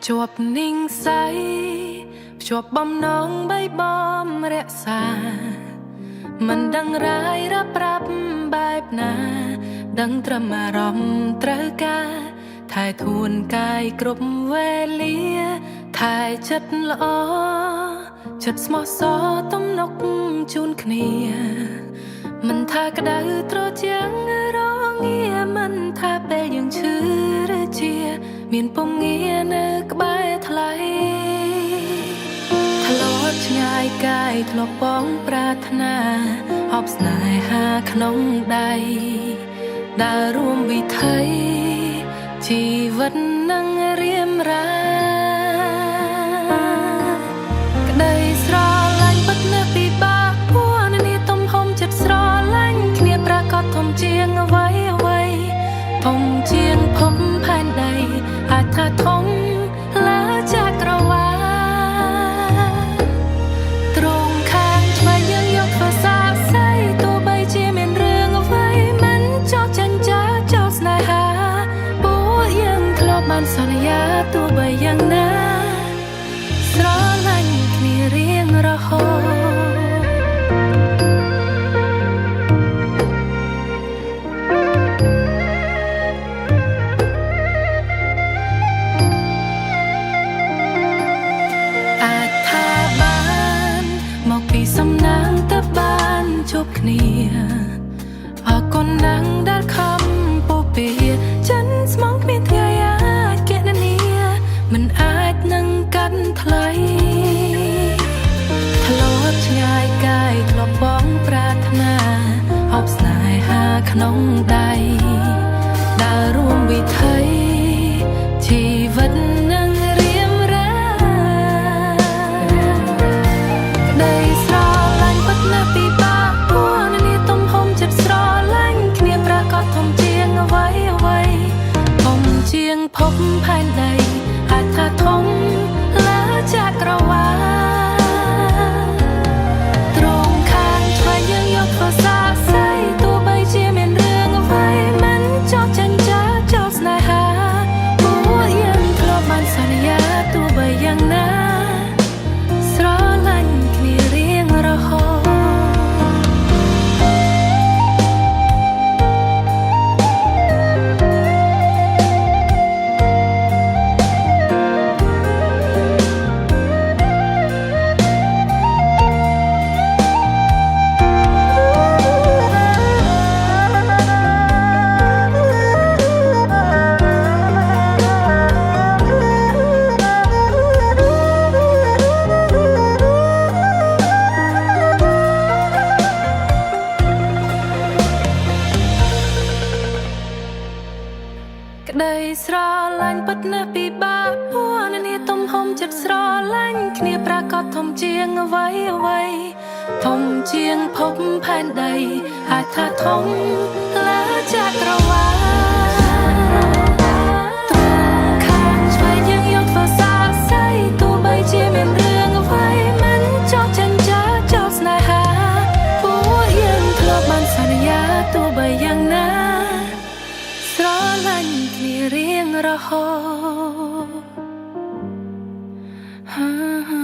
ជាប់និស្ស័យភ្ជាប់បំណងបីបំរក្សាមិនដឹងរាយរាប់ប្រាប់បែបណា ដឹងត្រឹមអារម្មណ៍ត្រូវការថែធួនកាយគ្រប់វេលាថែចិត្តល្អចិត្តស្មោះសរទំនុកជូនគ្នា មិនថាក្តៅត្រជាក់រងាមិនថាពេលយើងឈឺឬជា មានពំងានៅក្បែរថ្លៃធ្លាប់ឆ្ងាយកាយធ្លាប់បងប្រាថ្នាអបស្នេហាក្នុងដៃដើររួមវិថីជីវិតនឹងរៀមរាក្តីស្រឡាញ់ពិតណាស់ពិបាកពួននេះទំហំចិត្តស្រឡាញ់គ្នាប្រកាសធំជាងអ្វីអ្វីធំជាងភពផែនដីអាចថាធំលើចក្រវាលត្រង់ខាងឆ្វេងយើងយកធ្វើសាក្សីទោះបីជាមានរឿងអ្វីមិនចោទចាញ់ចាចោលស្នេហាពួកយើងធ្លាប់បានសន្យាទោះបីយ៉ាងណា ស្រឡាញ់គ្នារៀងរហូតអាចថាបានមកពីសំណាងទៅបានជួបគ្នាអរគុណណាស់ដែលខំពោពីចិនស្មងគ្មានថ្ងៃអាចគណនាមិនអាចនឹងកាត់ថ្លៃ ធ្លាប់ឆ្ងាយកាយធ្លាប់បងប្រាថ្នាអបស្នេហាក្នុងដៃដើររួមវិថីជីវិតនឹងរៀមរាក្តីស្រឡាញ់ពិតណាស់ពិបាកពួននេះទំហំចិត្តស្រឡាញ់គ្នាប្រកាសធំជាងអ្វីអ្វីធំជាងភពផែនដីអាចថាធំលើចក្រវាល ត្រង់ខាងឆ្វេងយើងយកធ្វើសាក្សីទោះបីជាមានរឿងអ្វីមិនចោទចាញ់ចាចោលស្នេហាពួកយើងធ្លាប់បានសន្យាទោះបីយ៉ាងណាស្រឡាញ់គ្នារៀងរហូត ក្តីស្រឡាញ់ពិតណាស់ពិបាកពួននេះទំហំចិត្តស្រឡាញ់គ្នាប្រកាសធំជាងអ្វីអ្វីធំជាងភពផែនដីអាចថាធំលើចក្រវាលត្រង់ខាងឆ្វេងយើងយកធ្វើសាក្សីទោះបីជាមានរឿងអ្វីមិនចោទចាញ់ចាចោលស្នេហាពួកយើងធ្លាប់បានសន្យាទោះបីយ៉ាងណា ស្រឡាញ់គ្នារៀងរហូតហា